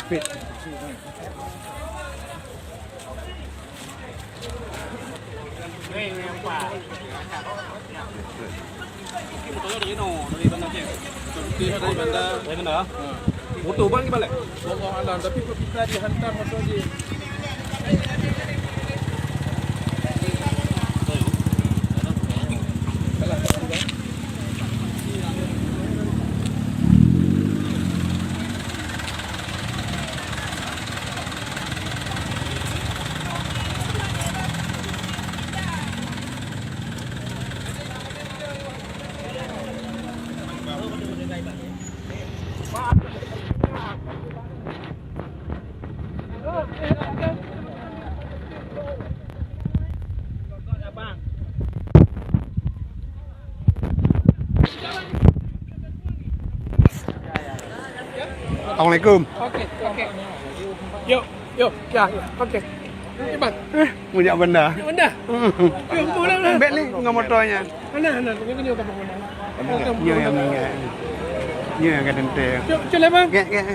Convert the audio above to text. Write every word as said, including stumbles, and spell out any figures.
Dari mana? Motor bang ke balik? Wallahu alam, tapi kok kita dihantar masuk je. Assalamualaikum. Okey, okey. Yuk, yuk, ya, okey. Iban. Eh, banyak benda. Banyak benda? Yuk, boleh, boleh. Bek ni dengan motornya. Mana, mana? Ini, ini, apa, apa, apa? Nyoe yang meninggal. Nyoe yang kata ente. Cuk, cuk, lah, bang. Gek, gek.